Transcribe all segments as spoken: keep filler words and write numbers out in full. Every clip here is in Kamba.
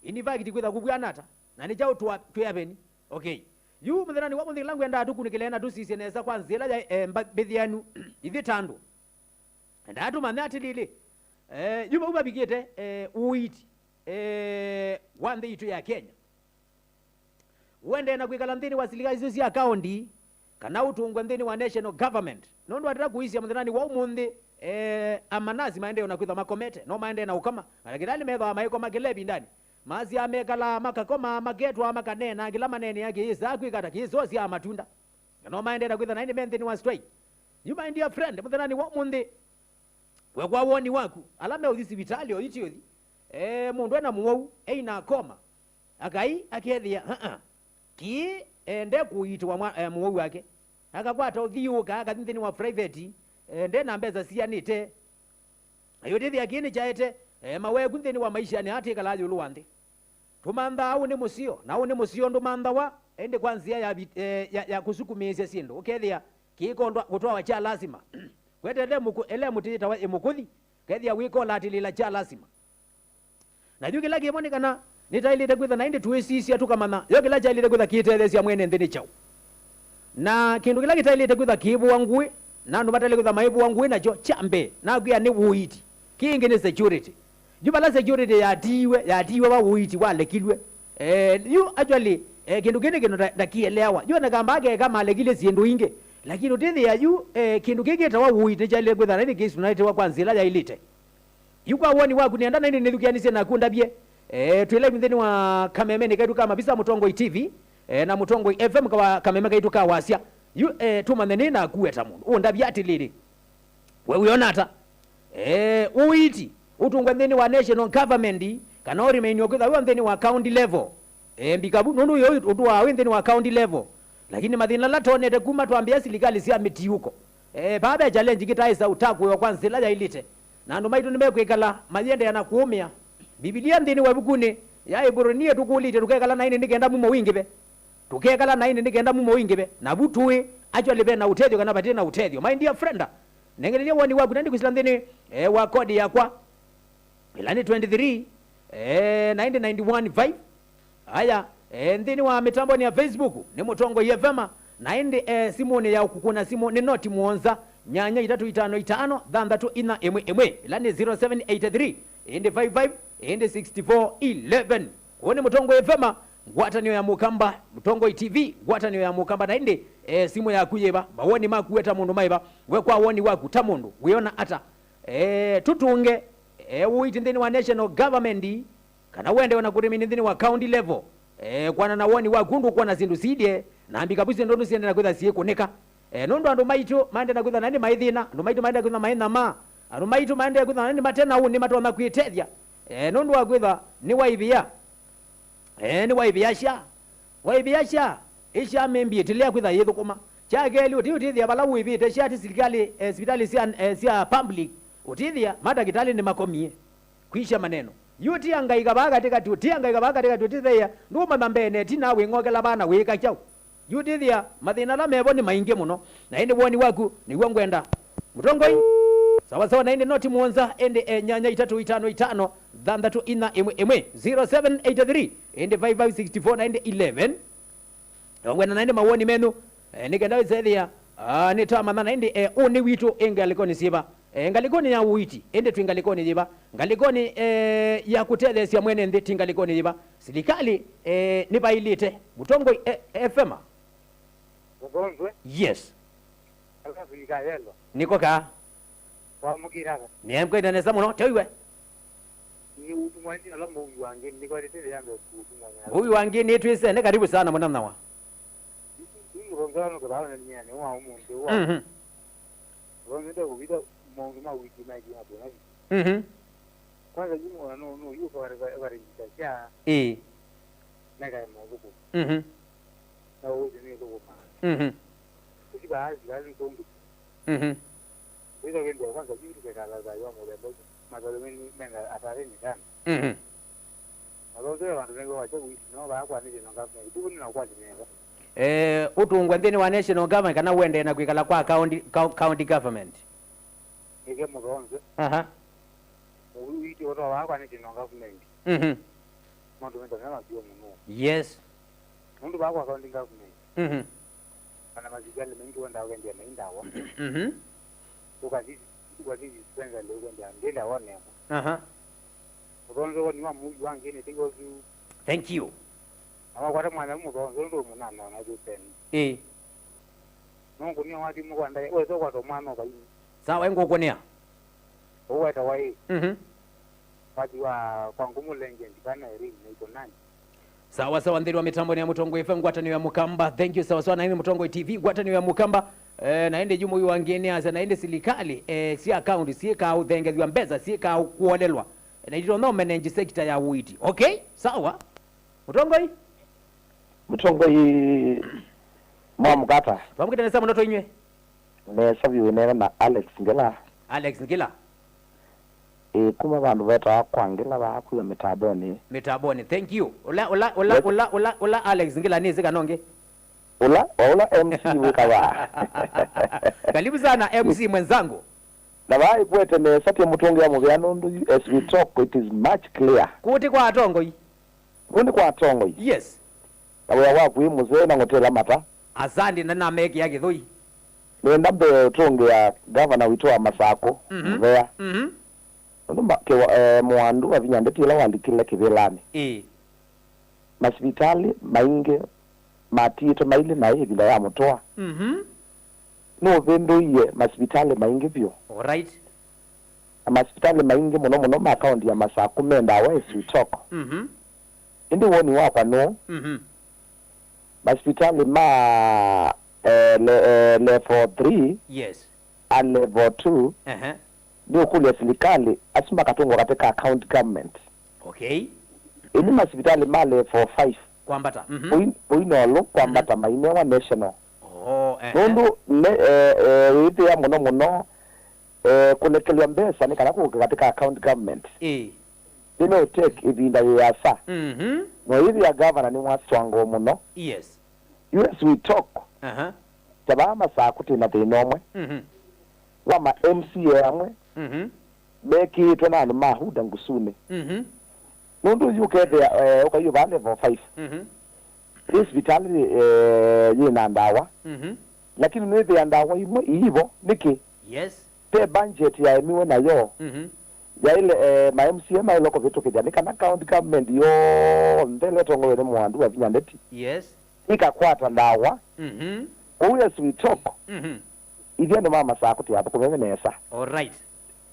In fact, kwĩtha kũvw'ana ata? Na nĩ kyaũ twa-, twĩ aveni? Okay. Yu mũthenyanĩ wa mũnthĩ kĩla ngwendaa tũkunĩkĩle na tũsisye nesa kwa nzĩa ĩla ya, eh, mba-, mbĩthĩanu. Ithyĩ ta andũ. Endaa tũmanye atĩlĩlĩ. Eh, yu vau vavikĩte, eh, ũiiti, eh, wa nthĩ yitũ ya Kenya. Ũendee na kwĩkala nthĩnĩ wa silikalĩ isu sya kaũndi, kana ũtũngwe nthĩnĩ wa national government. Nũndũ atĩla kũisya mũthenyanĩ wa ũmũnthĩ, eh, amanasi maendee na kwĩtha makomete, no maendee na ũkoma. Mandakĩtalĩ methĩawa maikoma kĩla ĩvindanĩ. Masyaa mekalaa, makakoma, maketwa, makaneenaa, kĩla maneenea kĩyĩsaa kwĩka ta kĩsosyaa matunda. Na no maendee na kwĩtha naĩ nĩ me nthĩnĩ wa strike. You, my dear friend, mũthenyanĩ wa ũmũnthĩ, we kwa woni waku, ala meũthi sivitalĩ oyu ti ũthi, eh, mũndũ ena mũwau, eina akoma, akai akethĩa, aa, kĩĩ ende kũiitĩwa mwa-, eh, mũwau wake, akakwata ũthiũũka, akathi nthĩnĩ wa private, eh, nde na mbesa sianĩte. Na yu ũtĩthĩa kĩĩ nĩkyaete, eh, maweku nthĩnĩ wa maisha nĩ atĩkalaa ĩũlũ wa nthĩ. Tũmanthaa ũnĩ mũseo, na ũnĩ mũseo ndũmanthawa, ĩndĩ kwa nzĩa ya vi-, eh, ya, ya kũsukumĩĩsya syĩndũ. Ũkethĩa kĩĩko ndwa-, kũtwawa kya lasima. Kwete ele mũkũ-, ele mũtĩ yĩtawa ĩmũkũthi, ũkethĩa wĩkolatĩlĩla kya lasima. Na yu kĩla kĩvo nĩ kana nĩtaĩlĩte kwĩtha na ĩndĩ tũĩsisya tũkamanya yo kĩla kyaĩlĩte kwĩtha kĩtetheesya mwene nthĩ nĩ kyaũ. Na kĩndũ kĩla kĩtaĩlĩte kwĩtha kĩivũa ngũĩ, na andũ mataĩle kwĩtha maivũa ngũĩ nakyo, kya mbee, nakwĩa nĩ ũiiti. Kĩngĩ nĩ security. Yu vala security yatiiwe, yatiiwe va ũiiti walekilw'e. Eh, yu actually, eh, kĩndũ kĩĩ nĩ kĩndũ nda-, ndakĩeleawa. Yu ona kamba keka malekilye syĩndũ ingĩ. Lakini ũtĩthĩa yu, eh, kĩndũ kĩĩ kĩtawa ũiiti nĩkyaĩlĩte kwĩtha na ĩndĩ kĩisunatĩwa kwa nzĩa ĩla yaĩlĩte. Yu kwa woni waku nĩenda na ĩndĩ nĩthukĩanĩsye naku ndavye. Eh, twĩ live nthĩnĩ wa kamemeni kaitũ ka Mavisa Mũtongoi T V, eh, na Mũtongoi F M kawa kameme kaitũ ka wasya. Yu, eh, tũmanye nĩ naku we ta mũndũ. Ũndavye atĩlĩlĩ. We wĩona ata? Eh, ũiiti ũtũngwa nthĩnĩ wa national government, kana ũrĩmainio kwĩtha wĩ nthĩnĩ wa county level. Eh, mbika vu, nũndũ ũyũ ũtũaa wĩ nthĩnĩ wa county level. Lakini mathĩna ala twonete kuma twambĩĩa silikalĩ sya mĩtiũko. Eh, vaa ve challenge kĩtaĩsa ũtakũĩwa kwa nzĩa ĩla yaĩlĩte. Na andũ maitũ nĩmekwĩkala mayĩendeea na kũũmĩa. Mbivilia nthĩnĩ wa ĩvukunĩ ya Ĩvurania tũkũlĩtye tũkekala naĩ nĩ nĩ kenda mumo wingĩve. Tũkekala naĩ nĩ nĩ kenda mumo wingĩve. Na vu tũĩ, actually ve na ũtethyo kana vati na ũtethyo. My dear friend, nengelelya woni waku na ndikwĩsĩla nthĩnĩ, eh, wa kodi yakwa. Ĩla nĩ twenty-three, eh, ninety ninety-one five. Aya, eh, nthĩnĩ wa mĩtambonĩ ya Facebook nĩ Mũtongoi F M, na ĩndĩ, eh, simũnĩ ya kũkũna simũ nĩ noti mũonza, nyanya itatũ itano itano, thanthatũ inya ĩmwe ĩmwe. Ĩla nĩ zero seven eight three, ĩndĩ five five, ĩndĩ sixty-four eleven. Ũũ nĩ Mũtongoi F M, ngwatanĩo ya Mũkamba, Mũtongoi T V, ngwatanĩo ya Mũkamba, na ĩndĩ, eh, simũ yaku yĩva, mawoni maku we ta mũndũ maĩva, we kwa woni waku ta mũndũ, wĩona ata? Eh, tũtũnge, eh, ũiiti nthĩnĩ wa national government, kana wende ona kũrĩmĩnĩ nthĩnĩ wa county level. Eh, kwana na woni waku ũndũ ũkwona syĩndũ siilye, na mbika vu syĩndũ ũndũ siendee na kwĩtha syĩkũnĩka. Eh, nũndũ andũ maitũ maendee na kwĩtha na nĩ maĩ thĩna, andũ maitũ maendee na kwĩtha maĩ nyama, andũ maitũ maendee kwĩtha na nĩ mate na ũnĩ matonya kwĩtethya. Eh, nũndũ wa kwĩtha nĩ waivĩa. Eh, nĩ waivĩa sha. Waivĩa sha, ĩsha membi ĩtilea kwĩtha yĩthũkũma. Kya kelĩ, ũti ũtĩthĩa vala ũivĩte sha ti silikalĩ, eh, sivitalĩ sya, eh, sya public. Ũtĩthĩa, madakĩtalĩ nĩmakomie. Kwisha maneno. Yu ũtiangaika vaa katĩkatĩ, ũtiangaika vaa katĩkatĩ, ũtĩtheea, ndũũmanya mbee na ĩtina wĩng'okela vaa na wĩĩka kyaũ. Yu ũtĩthĩa, mathĩna ala mevo nĩ maingĩ mũno. Na ĩndĩ woni waku nĩw'o ngwenda. Mũtongoi. Sawa sawa, na ĩndĩ noti mũonza, ĩndĩ, eh, nyanya itatũ itano itano, thanthatũ inya ĩmwe ĩmwe, zero seven eight three, ĩndĩ five five six four na ĩndĩ eleven. Ngwenda na ĩndĩ mawoni menyu, eh, nĩ kenda wĩsethĩa, ah, nĩtwamanya na ĩndĩ, eh, ũnĩ witũ ĩ ngalĩkonĩ syĩva. Eh, ngalĩkonĩ ya ũiiti, ĩndĩ twĩ ngalĩkonĩ yĩva? Ngalĩkonĩ, eh, ya kũtetheesya mwene nthĩ, ti ngalĩkonĩ yĩva? Silikalĩ, eh, nĩvaĩlĩte. Mũtongoi, eh, F M. Mũthonzwe. Yes. Alafu ikayelwa. Nĩko kaa. Wamũkĩra ata? Nĩemkwenda nesa mũno, teiwe. Nĩ ũtumwa ĩndĩ ala mũui wa ngĩ, nĩkwatĩte yambe ũtumwa. Mũui wa ngĩ nĩtwĩsene, karibu sana mũnanawa. Yu mũthonzwe wa nũkũthawa na nĩnĩ wa ũmũnthĩ wa. Mhm. Mũthonzwe ndekũvitha maũndũ ma wiki maingĩ na bwana. Mhm. Kwanza yu mwana no, no, yu kwa kwa kwa register sha. Ĩĩ. Na kae mathũkũ. Mhm. Na ũwĩte nĩ thũkũma. Mhm. Ũsi baadhi bali nĩ kũndũ. Mhm. Wĩtha wĩndĩ kwanza yu tukekala za yo mũthemba ũcio. Mathayo menga atarĩ nĩ kana. Mhm. Mathayo ya wandũ nĩgo wacha wiki no ba kwa nĩ nonga kwa. Ituku nĩ na kwa nĩ nonga. Eh, ũtũngwa nthĩnĩ wa national government kana ũendee na kwĩkala kwa county, co-, county government? Nĩke mũthonzwe. Aha. Mũu witũ ũtoa wakwa nĩ kĩno government. Mhm. Maũndũ metawa masio mũno. Yes. Nũndũ vaa kwa county government, Mhm. kana masivitalĩ maingĩ wendaa ũkendea mai ndawa. Mhm. Ũkathi, ũkathi dispensary ũkendea ndĩ ndawa nemo. Aha. Mũthonzo woni wa mũi wa ngĩ nĩ tingo zu. Thank you. Na wakwata mwana mũthonzo ndũ mũnana na jũteni. Ĩĩ. Nũngũnĩa wathi mũkwanda wetho kwata mwana ũkaini. Sawa, ngũkũnĩa. Ũweta wa ĩ. Mhm. Wathi wa kwa ngumu legend kana Irene na iko nani? Sawa sawa, nthĩnĩ wa mĩtambo ya Mũtongoi F M, ngwatanĩo ya Mũkamba. Thank you, sawa sawa, na ĩndĩ Mũtongoi T V, ngwatanĩo ya Mũkamba. Eh, na ĩndĩ yu mũi wa ngĩ nĩ asa, na ĩndĩ silikalĩ, eh, sya kaunti syĩkaa ũthengethw'a mbesa, syĩkaa kũolelwa. Na itonya ũmenenji sekita ya ũiiti. Okay, sawa. Mũtongoi? Mũtongoi Mwamũkata. Twamũkĩte nesa mũno tũinywe. Nesa vyũ, neena na Alex Ngila. Alex Ngila. Ĩ, kuma vandũ vetawa kwa Ngila vaa kwia mĩtambonĩ. Mĩtambonĩ. Thank you. Ũla, ũla, ũla, Yes. ũla, ũla, ũla Alex Ngila nĩsĩ kana ũngĩ? Ũla, o ũla M C wĩkawa. Karibu sana M C mwenzangu. Na vaa ĩkwete nesa, tĩ mũtũngĩa mũvea nũndũ you, as we talk, it is much clear. Kũtĩ kwa atongoi. Kũtĩ kwa atongoi. Yes. Na wĩa waku wĩ mũseo na ngũtela mata. Asante, na namekĩa kĩthũi. Nĩenda mbee ũtũngĩa gavana witũ wa Masakũ, Mhm. mũvea. Mhm. Nũndũ ma-, kĩwa-, eh, Mũandu wa Vinya Ndeti ĩla walikile kĩvĩlanĩ. Ĩĩ. Masivitalĩ maingĩ matiĩtwe mailĩ naĩ ĩvinda ya mũtũa. Mhm. Nũvĩndũie masivitalĩ maingĩ vyũ. Alright. Na masivitalĩ maingĩ mũno mũno ma kaunti ya Masakũ me ndawa, as we talk. Mhm. Ĩndĩ woni wakwa nũũ? Mhm. Masivitalĩ ma, eh, le-, eh, level three, Yes. a level two, Ehe. nĩ ũkũlya silikalĩ asu makatũngwa katĩ ka county government. Okay. Ĩndĩ masivitalĩ ma level five, Kwambata. Mhm. ũi-, ũinolũ kwambata mainewa national. Oh, ehe. Nũndũ ne-, eh, eh, wĩthĩa mũno mũno, eh, kũlekelwa mbesa nĩ kana kũke katĩ ka county government. Ĩĩ. Nĩ no take ĩvinda yĩasa. Mhm. No ĩthĩa gavana nĩ mwaswangoo mũno. Yes. U S we talk. Aha. Ta vaa Masakũ twĩ na thĩna ũmwe Mhm. wa ma M C A amwe Mhm. mekĩĩtwe na andũ ma huda ngusunĩ. Mhm. Nũndũ yu ũkethĩa, eh, ũkaiũ vaa level five. Mhm. Ĩ sivitalĩ, eh, yĩ na ndawa. Mhm. Lakini nĩthĩa ndawa imwe iivo. Nĩkĩ? Yes. Te budget yaemiwe nayo. Mhm. Yaĩle, eh, ma M C A maĩle kũvĩtũkĩthya nĩ kana county government yonthe ĩla ĩtongoew'e nĩ Mũandu wa Vinya Ndeti Yes. ĩkakwata ndawa. Mhm. Kwoou as we talk, Mhm. ithyĩ andũ ma Masakũ tũyathũkũme nesa. All right.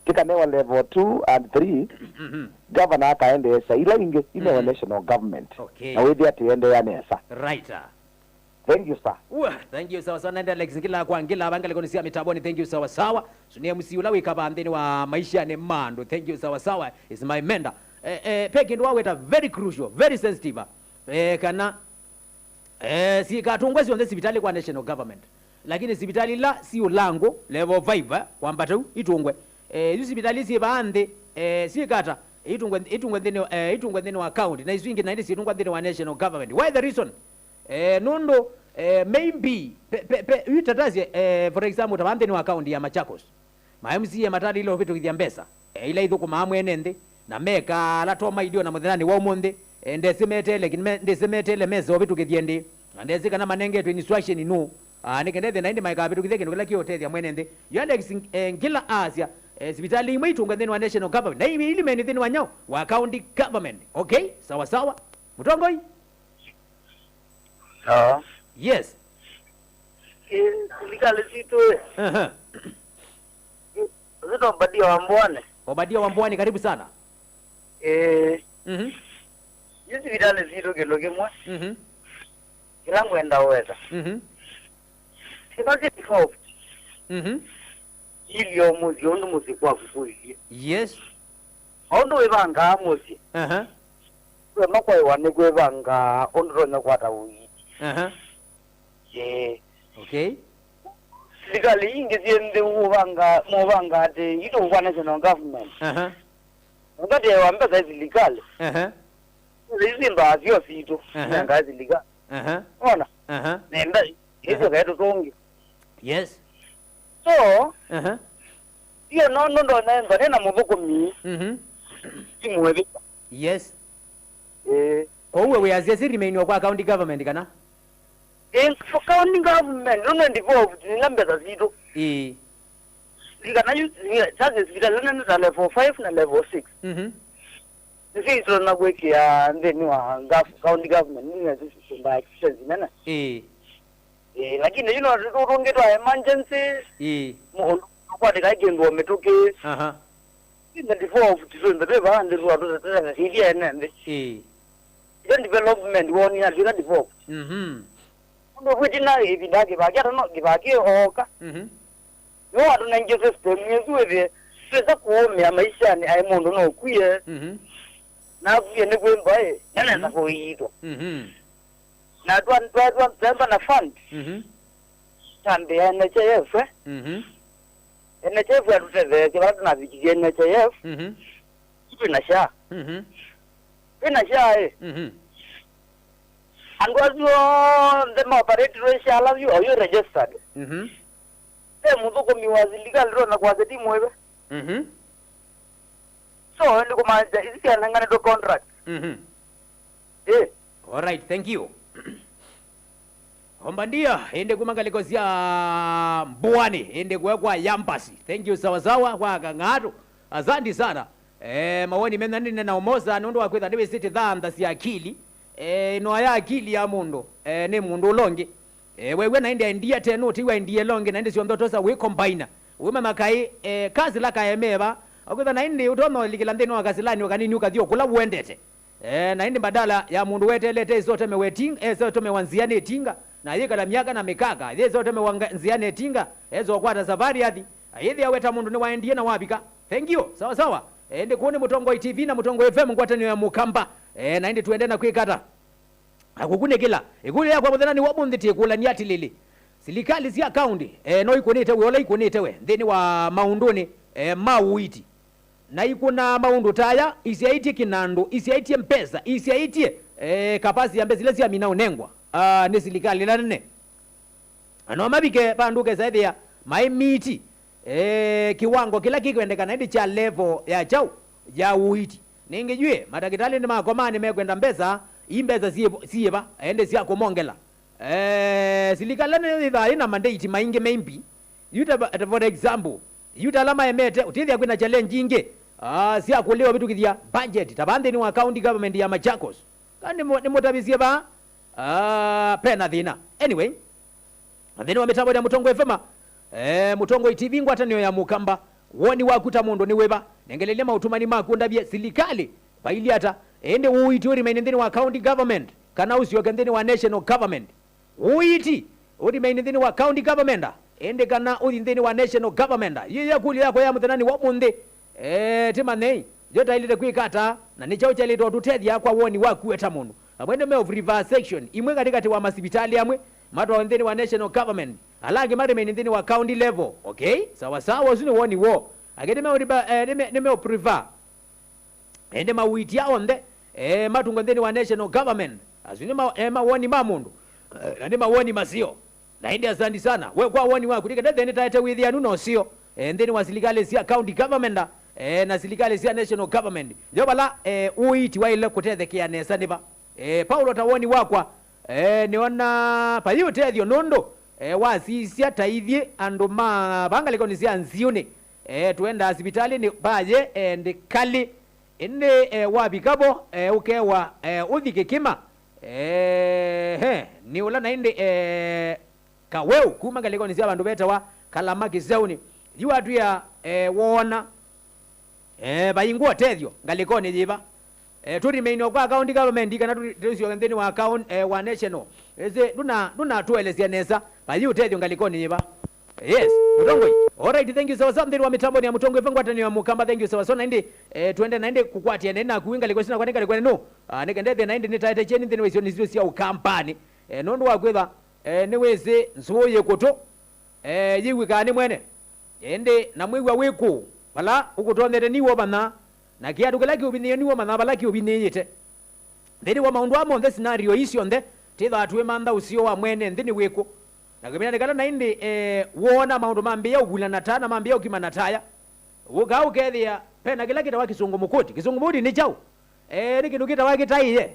Tĩkanewa level two and three, Mhm. governor akaendeesya ila ingĩ inewe Mhm. national government. Okay. Na wĩthĩa tũiendeea nesa. Right. Thank you, sir. Ua, thank you, sawa sawa. Naende Alex Ngila kwa Ngila, ava ngalĩkonĩ sya mĩtambonĩ, thank you, sawa sawa. So nĩ M C ũla wĩkavaa nthĩnĩ wa maishanĩ ma andũ, thank you, sawa sawa, is my mentor. Eh, eh, pe kĩndũ waweta very crucial, very sensitive. Eh, kana, eh, sikatũngwe syonthe sivitalĩ kwa national government. Lakini sivitalĩ ila si ũlangũ, level five, eh, kwambata u, itũngwe. Eh, isu sivitalĩ syĩ vaa nthĩ, eh, syĩkata, itũngwe, itũngwe nthĩnĩ, eh, itũngwe nthĩnĩ wa county, na isu ingĩ na ĩndĩ syĩtũngwa nthĩnĩ wa national government. Why the reason? Eh, nũndũ, eh, maybe, pe, pe, pe, yu tatasye, eh, for example, ta vaa nthĩnĩ wa county ya Machakos, ma M C A matalĩile ũvĩtũkĩthya mbesa, eh, ila ithũkũmaa mwene nthĩ, na mekaa ala toma idio na mũthenyanĩ wa ũmũnthĩ, eh, ndesĩ meteele, kin-, me, ndesĩ meteele mesa ũvĩtũkĩthye ndĩ, na ndesĩ kana manengetwe instruction nũũ, ah, nĩ kenda ĩthĩ na ĩndĩ maikavĩtũkĩthya kĩndũ kĩla kĩũtethya mwene nthĩ. Yu Alex, eh, Ngila asya, eh, sivitalĩ imwe itũngwe nthĩnĩ wa national government, na imwe ili me nthĩnĩ wa nyaũ? Wa county government. Okay? Sawa sawa. Mũtongoi? Sawa. Yes. Ĩ, silikalĩ sitũ ĩ. Aha. Zito Obadia wa Mbwani. Obadia wa Mbwani, karibu sana. Ĩ. Mhm. Yu sivitalĩ sitũ kĩndũ kĩmwe. Mhm. Kĩla ngwenda ũweta. Mhm. Kĩla kĩ soft. Mhm. Ilio mũsyĩ ũndũ mũsyĩ kwaku kũilyĩ. Yes. O ũndũ wĩvangaa mũsyĩ. Aha. Kwema kwaĩwa nĩ kwĩvanga ũndũ tonya kwata ũiiti. Aha. Yee. Okay. Silikalĩ ingĩ syĩ nthĩ ũvanga, mũvanga atĩ itũkwa national government. Aha. Ũngatewa mbesa ĩ silikalĩ. Aha. Isu mbaa syo sitũ. Aha. Nengaa silikalĩ. Aha. Ona? Aha. Nenda Aha. Ĩsyo kaĩ tũtũngĩ. Yes. So, Aha. Sio no, no, ndo nenza nena mũthũkũmi. Mhm. Simwĩvĩka. Yes. Eh. Kwoou we wĩasya si remain o kwa county government kana? Ĩ, for county government, no nĩ devolved, nĩ ila mbesa sitũ. Ĩĩ. Ndikana yu, yu, charges vitali nene ta level five na level six. Mhm. Nĩsyo itona kwĩkĩa nthĩnĩ wa gov-, county government, nĩ nĩsyo syũmba expense nene. Ĩĩ. Ĩĩ, lakini yu no tũtũngĩ twa emergency. Ĩĩ. Mũndũ ũkwatĩka kĩndũ o mĩtũkĩ. Aha. Ĩndĩ before tũtũmbe twĩ vaa nthĩ twa tũtetetea ene nthĩ. Ĩĩ. Ĩyo development woni ya twĩka develop. Mhm. Ũndũ kwĩtina ĩvinda kĩvaa kya tano kĩvaa kĩ oka. Mhm. Nĩwe watũnengie system ĩsu wĩthĩe twĩsa kũũmĩa maishanĩ aĩ mũndũ no ũkwie. Mhm. Na akwie nĩ kwĩmba ĩ, nanenda kũiitwa. Mhm. Na twa- twa- twa- twaemba na fund. Mhm. Tambĩa N H I F, eh? Mhm. N H I F yatũtetheesye vala tũnavikithie N H I F. Mhm. Twĩ na SHA. Mhm. Twĩ na SHA, eh? Mhm. Andũ asu onthe maoperatirwe SHA ala yu oyu registered. Mhm. Ve mũthũkũmi wa silikalĩ tona kwasya ti mwĩve. Mhm. So, ĩndĩ kũmaanisya isu syanenganĩtwe contract. Mhm. Ĩ. Alright, thank you. Ombandia, ĩndĩ kuma ngalĩko sya Mbũanĩ, ĩndĩ kũe kwa Yambasi. Thank you sawasawa kwa Kang'ato. Asanti sana. Eh, mawoni mena nĩ na ũmosa nũndũ wa kwĩtha nĩwĩsĩte thantha sya akili. Eh, ĩnoa ya akili ya mũndũ, eh, nĩ mũndũ ũla ũngĩ. Eh, wew'a na ĩndĩ aendie tene ũtiw'a endie longe na ĩndĩ syonthe ũtosa wĩ combiner. Wĩmanya kaĩ, eh, kasila kaemeva. Akwĩtha na ĩndĩ ũtonya ũlikĩla nthĩnĩ wa kasilani o kanini ũkathi o kũla ũendete. Eh, na ĩndĩ badala ya mũndũ weteelete ĩse ũtemewa ĩtinga, ĩse ũtemewa nzĩa nĩ ĩtinga, na yĩkala myaka na mĩkaka, yĩse ũtemewa nga- nzĩa nĩ ĩtinga, esa ũkwata savari athi. Ayĩthĩa weta mũndũ nĩwaendie na wavika. Thank you. Sawa sawa. Eh, ĩndĩ kũũ nĩ Mũtongoi T V na Mũtongoi F M ngwatanĩo ya Mũkamba. Eh, na ĩndĩ tuende na kwĩkata. Akũkunĩkĩla. Ĩkũlyo yakwa mũthenya nĩ wa ũmũnthĩ tĩkũlany'a atĩlĩlĩ, silikalĩ sya kaũntĩ, eh, no ikũnĩte we ũla ikũnĩte we nthĩnĩ wa maũndũnĩ, eh, ma ũiiti? Na ikũnaa maũndũ ta aya, isyaĩtye kĩnandũ, isyaĩtye mbesa, isyaĩtye, eh, kapasi ya mbesa ila syamina ũnengwa, ah, nĩ silikalĩ ĩla nene. Na no mavike vandũ ũkesa ĩthĩa maimiti, eh, kĩwango kĩla kĩkwendekana ĩndĩ kya level ya kyaũ ya ũiiti. Nĩngĩ yu ĩ, matakĩtalĩ nĩmakomaa nĩmekwenda mbesa, ii mbesa syĩ- syĩva, ĩndĩ sya kũmongela. Eh, silikalĩ nĩyĩthaa yĩna mandate maingĩ me imbi. Yu ta, ta for example, yu ta ala maemete, ũtĩthĩa kwĩna challenge ingĩ, ah, sya kũlea ũvĩtũkĩthya budget, ta vaa nthĩnĩ wa county government ya Machakos. Kana nĩmũ- nĩmũtavisye vaa, ah, pena thĩna. Anyway, nthĩnĩ wa mĩtambo ya Mũtongoi F M, eh, Mũtongoi T V ngwatanĩo ya Mũkamba, woni waku ta mũndũ nĩ wĩva? Nengelelya maũtũmani maku ũndavye silikalĩ vailyĩ ata, ĩndĩ ũiiti ũremaine nthĩnĩ wa county government, kana ũsyoke nthĩnĩ wa national government? Ũiiti ũremaine nthĩnĩ wa county government, ĩndĩ kana ũthi nthĩnĩ wa national government? Yĩya kũlyo yakwa ya mũthenya nĩ wa ũmũnthĩ. Eh, tĩmanyei, yo taĩlĩte kwĩka ata, na nĩ kyaũ kyaĩlĩte ũtũtethya kwa woni waku we ta mũndũ? Amwe nĩ me of reverse section, imwe katĩkatĩ wa masivitalĩ amwe matwawe nthĩnĩ wa national government, ala angĩ maremaine nthĩnĩ wa county level. Okay, sawa sawa, ũsu nĩ woni woo. Angĩ nĩ me, eh, nĩ me, nĩ me prefer. Ĩndĩ mauitia onthe, eh, matungwa nthĩnĩ wa national government. Asu nĩ ma- eh, mawoni ma mũndũ, eh, na nĩ mawoni maseo. Na ĩndĩ asanti sana we kwa woni waku. Nĩkenda thĩnĩ taete wĩthĩanu na ũseo, eh, nthĩnĩ wa silikalĩ sya county government, eh, na silikalĩ sya national government. Yo vala, eh, ũiiti waĩle kũtethekea nesa nĩva? Eh, Paulo ta woni wakwa, eh, nĩona vai ũtethyo nũndũ, eh, wasisya ta ithyĩ andũ ma va ngalĩkonĩ sya nziũnĩ. Eh, tũendaa sivitalĩnĩ vaye, eh, ndĩkalĩ. Ĩndĩ, eh, wavika vo, eh, ũkewa, eh, ũthi kĩkĩma. Eh, he, nĩ ũla na ĩndĩ, eh, Kaweu kuma ngalĩkonĩ sya vandũ vetawa Kalama Kĩseũnĩ. Yu watwĩa, eh, woona, eh, vaingwa ũtethyo ngalĩkonĩ yĩva? Eh, tũremain o kwa county government kana tũ- tũsyoke nthĩnĩ wa coun- eh, wa national? Ĩsĩ, ndũna- ndũnatũelesya nesa. Vai ũtethyo ngalĩkonĩ yĩva? Yes, Mũtongoi. Alright, thank you sawa sawa. Nthĩnĩ wa mĩtambo nĩ ya Mũtongoi F M ngwatanĩo ya Mũkamba, thank you sawa sawa. Na ĩndĩ, eh, twende na ĩndĩ kũkwatĩa na naku ngalĩko ĩsu nakwa nĩ ngalĩko ĩno. Ah, nĩkendete na ĩndĩ nĩtaete kyeni nthĩnĩ wa isionĩ sitũ sya Ũkambanĩ. Eh, nũndũ wa kwĩtha, eh, nĩwĩsĩ nzũũ yĩ kũtũ, eh, yĩw'ĩkaa nĩ mwene. Ĩndĩ na mwĩw'a wĩ kũũ, vala ũkũtonyete niw'o vana, na kĩatũ kĩla kĩũvinyĩĩe niw'o manya vala kĩũvinyĩĩte. Nthĩnĩ wa maũndũ aa monthe, scenario ii syonthe, twĩthaa twĩmantha ũseo wa mwene nthĩ nĩ wĩkũ. Na kĩmina nĩ kala na ĩndĩ, eh, woona maũndũ mambĩĩa ũvulana ta na mambĩĩa ũkimana taya, ũkaa ũkethĩa ve na kĩla kĩtawa kĩsũngũmũkũti. Kĩsũngũmũkũti nĩ kyaũ? Eh, nĩ kĩndũ kĩtawa kĩtaĩe.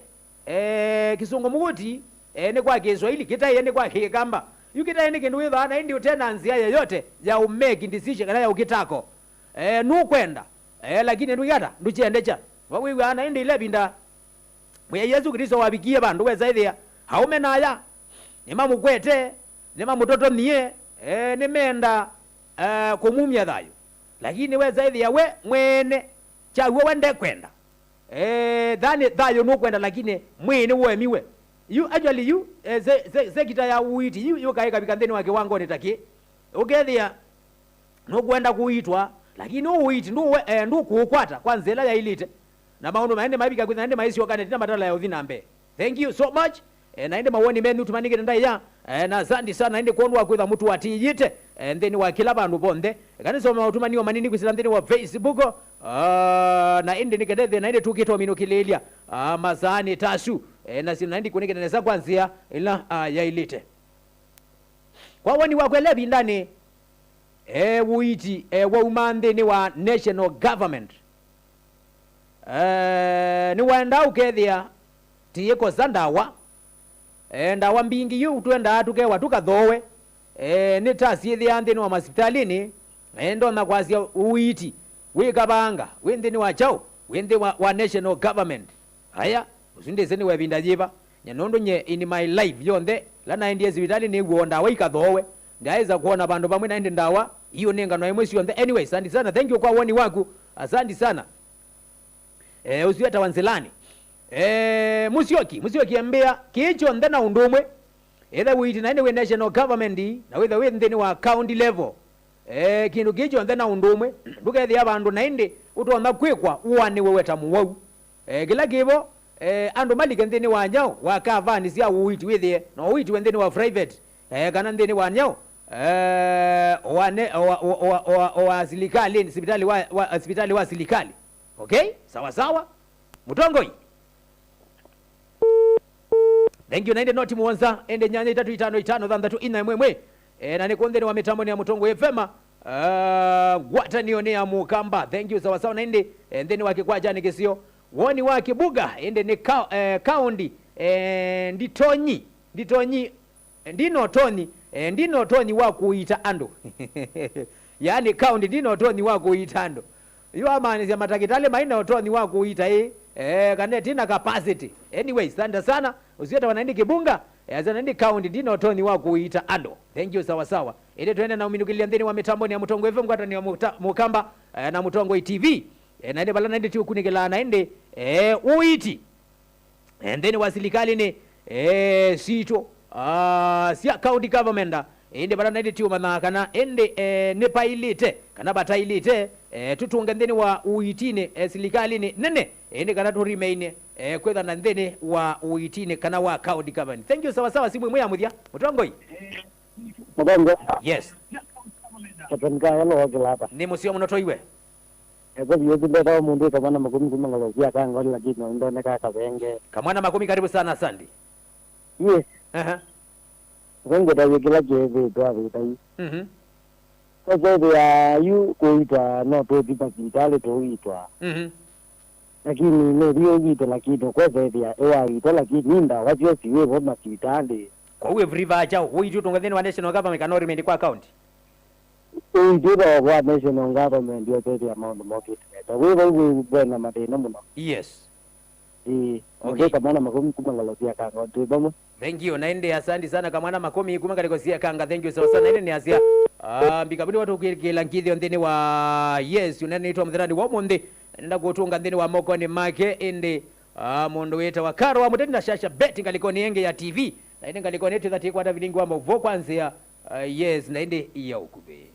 eh, kĩsũngũ mũkũti, eh, nĩ kwa Kĩswaili, kĩtaĩe nĩ kwa Kĩkamba. Yu kĩtaĩe nĩ kĩndũ wĩthaa na ĩndĩ ũte na nzĩa yeyote ya ũmake decision kana ya ũkĩtako. Eh, nũkwenda, eh, lakini ndwĩkata, ndũkyendekya. Vawĩw'aa na ĩndĩ ila ĩvinda Mwĩai Yesũ Klĩsto wavikie vandũ wesa ĩthĩa aũme na aya nĩmamũkwete, nĩmamũtotomie, eh, nĩmeenda, eh, kũmumya thayũ. Lakini wesa ĩthĩa we mwene kyaw'o we ndekwenda. Eh, thani thayũ nũkwenda, lakini mwĩĩ nĩwũemiwe. Yu, actually, yu, eh, se-, se-, sekita ya ũiiti yu yũkae ĩkavika nthĩnĩ wa kĩwangonĩ ta kĩ. Ũkethĩa nũkwenda kũiitwa, lakini ũiiti ndũwe-, eh, ndũkũũkwata kwa nzĩa ĩla yaĩlĩte. Na maũndũ maende mavika kwĩthĩa ĩndĩ maisyoka na ĩtina matala ya ũthi na mbee. Thank you so much. Eh, na ĩndĩ mawoni menyu tũmanĩkĩte ndaĩa. Eh, na asante sana ĩndĩ kwondũ wa kwĩtha mũtũatĩĩte, eh, nthĩnĩ wa kĩla vandũ vonthe. Eka nĩsome maũtũmanĩo manini kwĩsĩla nthĩnĩ wa Facebook. Ah, na ĩndĩ nĩkendete na ĩndĩ tũkĩtominũkĩlĩĩlya, ah, masaanĩ ta asu. Eh, na sina ĩndĩ kũnĩkĩte nesa kwa nzĩa ĩla, ah, yaĩlĩte. Kwa woni wakwa ĩla ĩvindanĩ, eh, ũiiti, eh, wauma nthĩnĩ wa national government, eh, nĩwaendaa ũkethĩa tĩĩkosa ndawa. Eh, ndawa mbingĩ yu twendaa tũkewa tũkathoowe. Eh, nĩ ta syĩthĩaa nthĩnĩ wa masipitalĩnĩ, eh, ndonya kwasya ũiiti wĩ kavanga, wĩ nthĩnĩ wa kyaũ, wĩ nthĩ wa, wa national government. Aya, ũsu ndĩsĩ nĩ wa ĩvinda yĩva. Nye nũndũ nye in my life yonthe, la naendie sivitalĩ nĩw'o ndawa ikathoowe. Ndyaĩsa kwona vandũ vamwe naendie ndawa iũnenganwa ĩmwe syonthe. Anyway, asante sana. Thank you kwa woni waku. Asante sana. Eh, ũsu etawa Nzĩlanĩ. Eh, Mũsyoki, Mũsyoki embĩa, kĩĩ kyonthe na ũndũ ũmwe. Ĩthe wĩiti naĩ nĩ wĩ national government, na wĩthe wĩ nthĩnĩ wa county level. Eh, kĩndũ kĩĩ kyonthe na ũndũ ũmwe, ndũkethĩa vandũ na ĩndĩ ũtonya kwĩkwa ũanĩwe we ta mũwau. Eh, kĩla kĩvo, eh, andũ malike nthĩnĩ wa nyaũ wa kavani sya ũiiti wĩthĩe, na ũiitiwe nthĩnĩ wa private, eh, kana nthĩnĩ wa nyaũ, eh, wa ne-, wa, wa, wa, wa, wa silikalĩ, sivitalĩ wa, wa, sivitalĩ wa silikalĩ. Okay? Sawa sawa. Mũtongoi. Thank you. Na ĩndĩ noti mũonza, ĩndĩ nyanya itatũ itano itano thanthatũ ina ĩmwe ĩmwe. Eh, na nĩ kũnthĩnĩ wa mĩtambo nĩ ya Mũtongoi F M. Ah, ngwatanĩo nĩ ya Mũkamba. Thank you, sawa sawa. Na ĩndĩ, eh, nthĩnĩ wa kĩkwajanĩ kĩsio. Woni wa Kĩbuga, ĩndĩ nĩ ka-, eh, kaũndi, eh, nditonyi, nditonyi, ndina ũtonyi, eh, ndina ũtonyi wa kũiita andũ. Yaani kaũndi ndina ũtonyi wa kũiita andũ. Yu amaanisya matakĩtalĩ mai na ũtonyi wa kũiita ĩ, eh, kana ĩtina capacity. Anyways, asante sana. Ũsu etawa naĩ nĩ Kĩbunga, eh, asante nĩ kaũndi ndina ũtonyi wa kũiita andũ. Thank you, sawa sawa. Ĩndĩ twende na ũminũkĩlya nthĩnĩ wa mĩtambo nĩ ya Mũtongoi F M, ngwatanĩo ya Mũta-, Mũkamba, eh, na Mũtongoi T V. Eh, na ĩndĩ vala naĩ nĩ tũkũnĩkĩlaa naĩ nĩ, eh, ũiiti. Eh, nthĩnĩ wa silikalĩnĩ, eh, sitũ, ah, sya county government, ĩndĩ vala naĩ nĩ tũũmanya kana ĩndĩ, eh, nĩ paĩlĩte kana vataĩlĩte, eh, tũtũnge nthĩnĩ wa ũiitinĩ, eh, silikalĩnĩ nene, ĩndĩ kana tũrimeinĩ, eh, kwĩthana nthĩnĩ wa ũiitinĩ kana wa county government. Thank you, sawa sawa, simũ ĩmwe ya mũthya, Mũtongoi. Mũtongoi. Yes. Captain Kayalo wa Kilapa. Nĩ mũseo mũno tũiwe. Eko vyũ, ndetawa mũndũ wĩ Kamwana Makũmi kuma Ngalosi ya Kangoni, lakini nĩndoneka Kavenge. Kamwana Makũmi, karibu sana, asante. Yes. Aha. Ngwenda wĩ kĩla kĩvĩtwe avĩta yu. Mhm. Kosethĩa yu kũitwa no tũthi masivitalĩ tũitwa. Mhm. Lakini nũthi ũitwa, lakini kosethĩa ĩwaitwa, lakini ndawa syo siwĩvo masivitalĩ. Kwoou ĩvuriva kyaũ? Ũiiti ũtũnga nthĩnĩ wa national government kana ũrĩmĩndi kwa county? Ũiiti ũthawa kwa national government yosethĩa maũndũ mokĩte nesa. Wĩ vau wĩ, wĩna mathĩna mũno. Yes. Ĩĩ. Okay. Mũndũ Kamwana Makũmi kuma Ngalosi ya Kangoni twĩ vamwe. Thank you. Na ĩndĩ asante sana Kamwana Makũmi kuma ngalĩko sya Kanga. Thank you sawa sana. Ĩndĩ nĩasya, ah, mbika vĩndĩ watu kwĩkĩla ngithyo nthĩnĩ wa, yes, ũnenĩtwa mũthenyanĩ wa ũmũnthĩ. Nenda kũtũnga nthĩnĩ wa mokonĩ make. Ĩndĩ, ah, mũndũ wĩtawa Karo wa Mũteti na Shasha Betty ngalĩkonĩ ĩngĩ ya T V. Na ĩndĩ ngalĩkonĩ ĩtũ ĩthatĩ kwata vilingi wa maũvoo kwa nzĩa. Ah, yes, na ĩndĩ ya ũkuvĩ.